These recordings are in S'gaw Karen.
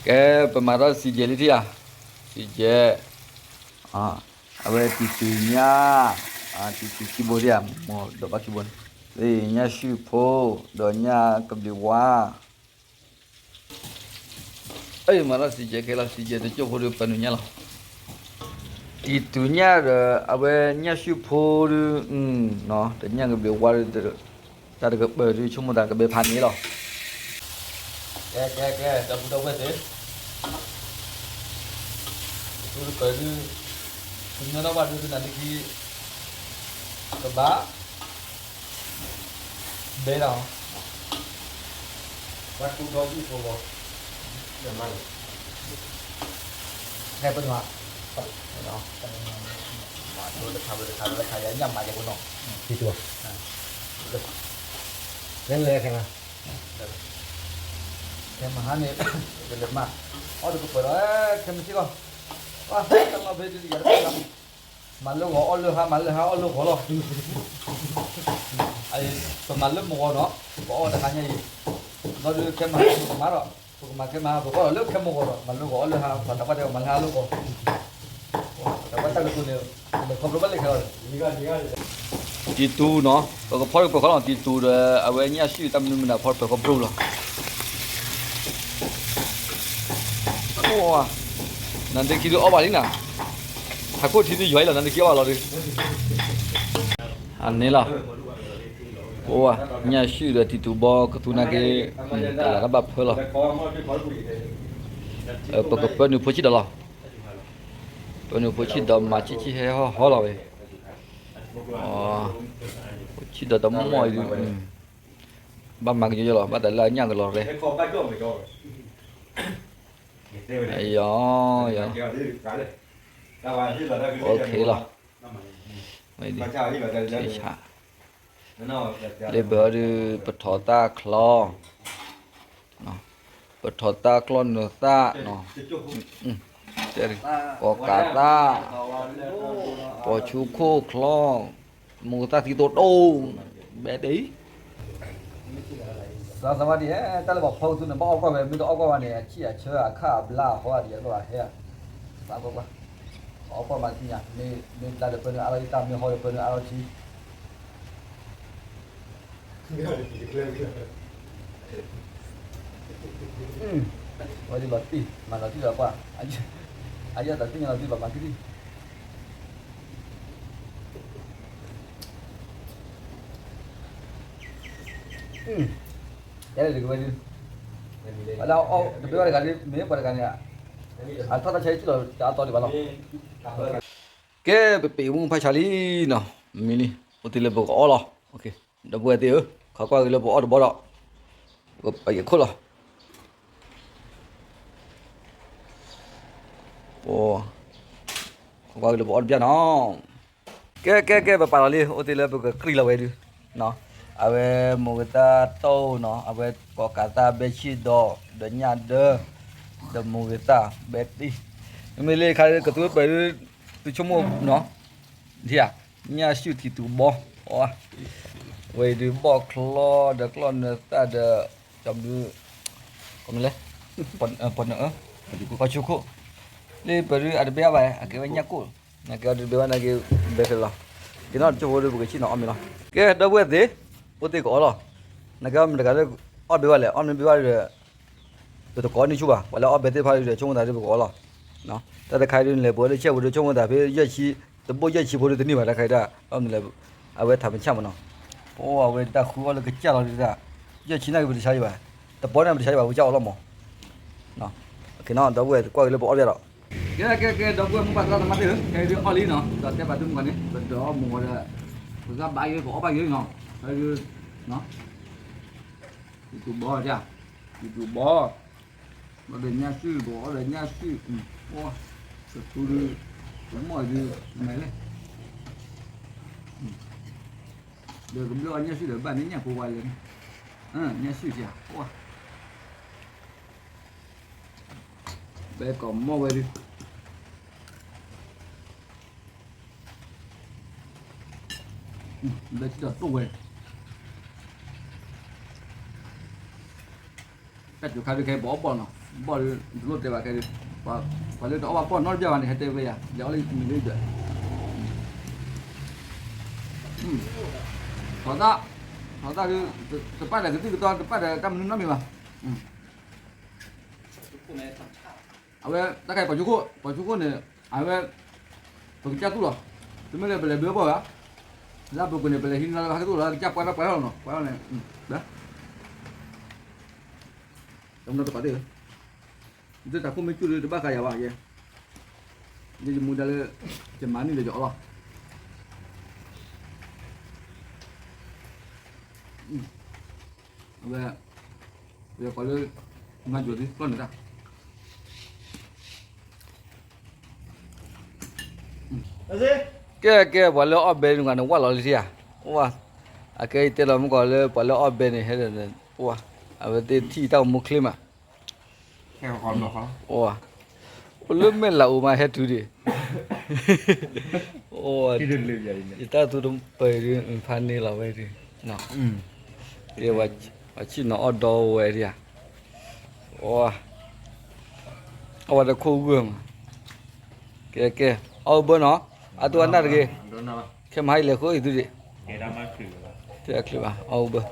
ကဲ, ပမၤထီၣ်စံၣ်ကဲၤလံထံၣ်ဧါ, စံၣ်ကဲၤ, အဝဲတံၤတူၢ်ညၣ်, တံၤတူၢ်ခံဘိထံၣ်ဧါ, မိၢ်ဒီးဘၣ်ခံဘိန့ၣ်, သ့ၣ်ညၣ်စုၣ်ဖိ, ဒီးညၣ်ကဘျံးဝါ, မၤထီၣ်စံၣ်ကဲၤခဲလီၤ, စံၣ်ကဲၤတကၠိၢ်ဖိဒီးပနုာ်ညၣ်လီၤ. တံၤတူၢ်ညၣ်ဒီး အဝဲညၣ်စုၣ်ဖိဒီး, ဒီးညၣ်ကဘျံးဝါဒီး, တၢ်တကပၤဒီး ဆိကမိၣ်သးကဘဲဖးန့ၣ်လီၤ. ကဲ, ကဲ, ကဲ, ဒီပုၢ်ဒီဝဲၢ်သ့ၣ်, တကပၤဒီး, ကညီဒီးဘၣ်ဒုးကနၣ်တခံ, ကဘၣ် ဘဲလီၤ, ဝဲကူဒီးယုၢ်ဖိလီၤ, ဟဲပနွၤ, မၤဒိတခါဝဲတခါဝဲတခါ ယညၣ်မၤယဲဖိနီၤ, လဲၤလဲၤခဲမး, ခဲမးဟါန့ၣ်, လဲၤမၤ, အီၣ်တကပၤဒီး, ခဲမုၢ်ဆ့ၣ်လီၤ, တၢ်လီၤဖဲဒုးယၤတဖၣ်လီၤ မၤလၢဂီၤအီၣ်လၢဟါ မၤလၢဟါအီၣ်လၢဂီၤလီၤ. ပမၤလၢမုၢ်ဂီၤနီၤ, ပအီၣ်တဟါညါအံၤ, ဒီးဒုးခဲမုၢ်ဟါပကမၤဒီး, ပကမၤခဲမုၢ်ဟါ ပကအီၣ်ဒီးလၢခဲမုၢ်ဂီၤဒီး မၤလၢဂီၤအီၣ်လၢဟါ ပှၤတၢ်ပှၢ်တဲမၤလၢဟါလၢဂီၤ, တၢ်ပှၢ်တၢ်ကတိၤန့ၣ်, လဲၤခီဖျိဘၣ်လဲၤခဲလီၤ, တံၤတူၢ်နီၤ, ပကဖီၣ်တကပၤဃီလီၤ တံၤတူၢ်ဒီး အဝဲညၣ်စုၣ်တၢ်မနုၤမနုၤဖီၣ်တကပၤဃီဘျီလီၤ. နဒ့ခံဒုးအီၣ်ဘၣ်လံနၤ, ဟးခိၣ်ထံဒုးယွၤအံၤလီၤ နဒ့ခံအီၣ်ဘၣ်လီၤဒုး, အန့ၣ်လီၤ, ပဝဲ, ညၣ်စုၣ်ဒီးတံၤတူၢ်ဘီကသူနာ်က့ၤ, တၢ်လၤတၢ်ဘၣ်ဖၢလီၤ, ပကပၢနုာ်ဖိဆံးဒီးလီၤ, ပၢနုာ်ဖိဆံးဒီးမၤဆံးဆံးဟဲဟီၣ်ဟီၣ်လီၤဝဲ, ဖိဆံးဒီးတမီၢ်အံၤဒုး, ဘၣ်မၤကညီယလီၤ ဘၣ်တၢ်လၢအညၣ်ကလီၤရဲ, ယ, ယ, လီၤ, လၢပဟီဒုး ပထီၣ်တၢ်ချီ, ပထီၣ်တၢ်ကျီၢ်နၢၤသၣ်, ကိးကးသၣ်, ပိာ်ဆူခိၣ်ချီ, မူသၣ်သံသိတိၢ်, ဘဲဒ်အံၤ သးသးဝါဒ် တၢ်လၢပှၤဖီကသူန့ၣ် ဘၣ်အီၣ်ကွၢ်ဝဲ မ့ၢ်တအီၣ်ကွၢ်ဘၣ်န့ၣ် အဆံၣ်အဆၢအခၣ်အဘျါအဟီဒ်အသိးဟဲ, သးကွၢ်ကွၢ်, အီၣ်ကွၢ်မၤသ့ၣ်ညါ, မ့ၢ်ဘျါဒီးပၢနုာ်အါထီၣ်တၢ် မ့ၢ်ဟီဒီးပၢနုာ်အါထီၣ်ထံ ဝဲဒ်လီၤတံၢ် မၤလီၤတံၢ်လီၤပှၢ်, အယဲၢ်တၢ်သ့ၣ်ညါလီၤတံၢ်ဘၣ်မၤကဒံ, ယဲဒၣ်တကဝဲဒုး, ပှၤလၢအီၣ်တဘ့ၣ်ဝဲတဂၤန့ၣ် မ့ၢ်ပှၤတဂၤန့ၣ် အထီၣ်တၢ်ဆါဟံၣ်လီၤ တအါတီဒံးဘၣ်လီၤ. ကဲ ပပ့ၤမုၢ်ဖးဆါလံနီၤ, မံၤလံ, အိၣ်တ့ၢ်လၢပကအီၣ်လီၤ. ဒီပုၢ်ဝဲၢ်သ့ၣ်ဧၢ, ခီကွၢ်က့ၤလၢပအီၣ်တဘီဒီး ပကပာ်ယဲၢ်ခိၣ်လီၤ. ခီကွၢ်က့ၤလၢပအီၣ်တဘျီနီၤ. ကဲ ကဲ ကဲ ပပာ်လီၤလံ အိၣ်တ့ၢ်လၢပကကြံၢ်လီၤဝဲဒုး, အဝဲမိၢ်ဂ့ၤသၣ်တိၢ်နီၤ, အဝဲကိးကးသၣ်ဘဲဆံၣ်ဒီး ဒီးညၣ်ဒၢ, ဒီးမိၢ်ဂ့ၤသၣ်ဘဲတံၢ်, မ့မ့ၢ်လၢခါကသူပၢၤဒုး, သုဆိကမိၣ်နီၤ, ဒ်ဧါ, ညၣ်စုၣ်ထံတူၢ်ဘီ, ဝဲဒုးဘီၣ်ချီဒီးကျီၢ်နၢၤသၣ်ဒီး, ကီမလဲၣ်, ပီၣ်နၢၤအၢ, ကီၢ်ဆူခိၣ်, လၢပၢၤဒုးအတဘဲအါဘၣ် အကဲဝဲညၣ်ကိၣ်, နကဲအီၤဒုးဘဲဘၣ်နက့ၤ, ဘဲဖဲလီၤ, ကဲနီၤတကၠိဖိဒုးပကဆံၣ်နီၤအီၣ်မ့ၤလီၤ. ကဲ ဒီပုၢ်ဝဲၢ်သ့ၣ်, အိၣ်တ့ၢ်ကအီၣ်လီၤ, နကဲမတၤတဂၤလၢအီၣ်ဘဲဘၣ်လဲၣ်, အီၣ်မ့ၤဘဲဘၣ်ဒီး ပတကိးန့ၢ်ဆူၣ်ဘၣ်, ပှၤလၢအီၣ်ဘဲသ့ၣ်တဖၣ်ဒီး ဆိကမိၣ်သးဒီးပကအီၣ်လီၤ. တၢ်တခါအံၤဒုး နလဲၤပှ့ၤလၢဆဲးပူၤဒီး ဆိကမိၣ်သးဖဲယဲၢ်ဆံ, တဘိယဲၢ်ဆံဖိဒီးတန့ၢ်ဘၣ် တၢ်တခါအံၤဒၣ်, အဝဲထးမုၢ်ဆၣ်မးနီၤ, ပဝဲတၢ်ဃုအီၣ်လၢကစၢ်လီၤဒၣ်, ယဲၢ်ဆံနာ်က့ၤပတဆါယံၤဘၣ်, တဘိန့ၣ်ပတဆါယံၤဘၣ် ပကစၢ်အီၣ်လီၤမး, ကဲနီၤ ဒီပုၢ်ဝဲၢ်ကွၢ်က့ၤလၢပအီၣ်တဘျီဒီး ကဲ ကဲ ကဲ ဒီပုၢ်ဝဲၢ်မိၢ်ပၢ်သရၣ်သမါသ့ၣ်ဧၢ, ခဲအံၤဒုးအီၣ်လံနီၤ, ဒီးတဲပာ်သုမုၢ်ဂီၤန့ၣ် ပဒီးအီၣ်မုၢ်ဂီၤဒီး, ပဂၤဘၣ်ယိၣ် ပအီၣ်ဘၣ်ယိၣ်နီၤ, ဖဲဒုး, တံၤတူၢ်ဘီ, တံၤတူၢ်ဘီ, ဘၣ်ဒီးညၣ်စုၣ် ပအီၣ်ဒီးညၣ်စုၣ်, ကသူဒုး, ကမီၣ်ဒုး, မ့ၢ်လဲၣ်, ဒီးကဘျၢအီၣ်ညၣ်စုၣ်ဒီးဘၣ်န့ၣ်ညၣ်ဖိဝါလဲၣ်, ညၣ်စုၣ်စ့ၢ်, ဘဲကီးမီၣ်ဝဲဒုး ဘဲထံဒီးတိၢ်ဝဲ, တၢ် တခါဒုးခဲအံၤ ပအီၣ်ဘီၣ်နီၤ, ဘီၣ်ဒုး တလိၣ်တဲဘၣ်ခဲဒုး, ပှၤလၢတအီၣ်ဘၣ်ဘီၣ်နီတဘျီဘၣ်န့ၣ် ဟဲတဲဝဲယၤ လဲၤအီၣ်လၢမံၤလၢယဒွဲၣ်, ထီၣ်သၣ်, ထီၣ်သၣ်ဒုး တပာ်ဒီးကသံၣ်ကသီ တပာ်ဒီးတၢ်မနုၤနီတမံၤဘၣ်. အဝဲ တၢ်ခါအံၤ ပှၤဆိခိၣ် ပှၤဆိခိၣ်န့ၣ် အဝဲ ပကစၢ်သူၣ်လီၤ, တမ့ၢ်လၢပလဲၤဘျၢဘီၣ်ဘၣ်, လၢပူၤကွံာ်န့ၣ် ပလဲၤဟံးန့ၢ်လၢဟဲကသူၣ်လီၤ ကစၢ်ပှဲၤထီၣ်ပှဲၤထီၣ်လီၤနီၤ ပှဲၤထီၣ်န့ၣ်, တမ့ၢ်တပာ်သ့ၣ်, ယတၢ်ခိၣ်မ့ၢ်ကၠူၣ်ဒီး တဘၣ်ဃးယၤဘၣ်ယဲ, ယမူဒါလၢ ယမၤန့ၢ်ဒီးယအီၣ်လီၤ. အဝဲ ယကိးလၢ မၤယိၤသံကျီၢ်န့ၣ်တၢ် ကဲကဲ ပှၤလၢအီၣ်ဘဲန့ၣ် နဝၢ်လီၤလံဧါ, အကဲယတဲလီၤမုၢ်ကီးလၢ ပှၤလၢအီၣ်ဘဲန့ၣ် ဟဲဒီး အဝဲသ့ၣ်ထံၣ်တၢ်အိၣ်မူချ့မး, အိၣ်လၢမဲာ်လးအိၣ်မး ဟဲတုၤဒံး, ယတၢ်သူတပၢၤဒုး ဖးန့ၢ်လီၤဝဲဒုး, ပှၤဆံၣ်နီၤအီၣ်ဒီဝဲဒံးဧါ, အဝဲတခိၣ်ဂၢၢ်မး, ကဲကဲ အီၣ်ဘၢနီၤ, အတိအနၢ်တဂ့ၤ, ခဲမဟါအံၤလဲၤဃုအံၤသုဒံး, တချုးဘၣ်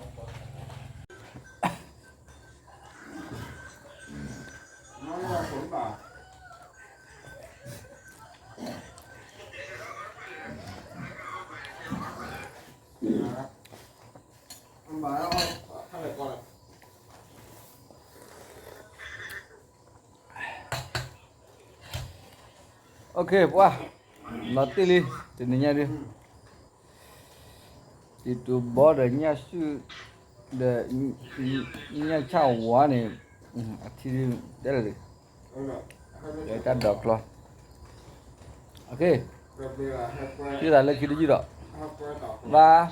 အီၣ်ဘၢ ပှၤ လီၤတ့ၢ်လံ တနံၤညါဒုး, တံတူးဘီဒီးညၣ်စုၣ် ဒီး ညၣ်ဆၣ်ဝါန့ၣ် အထံတဲလၢာ်, တၢ်ဒိးကျီ, ဟံးသးလၢခံတယုၢ်ဒီး ဘၣ်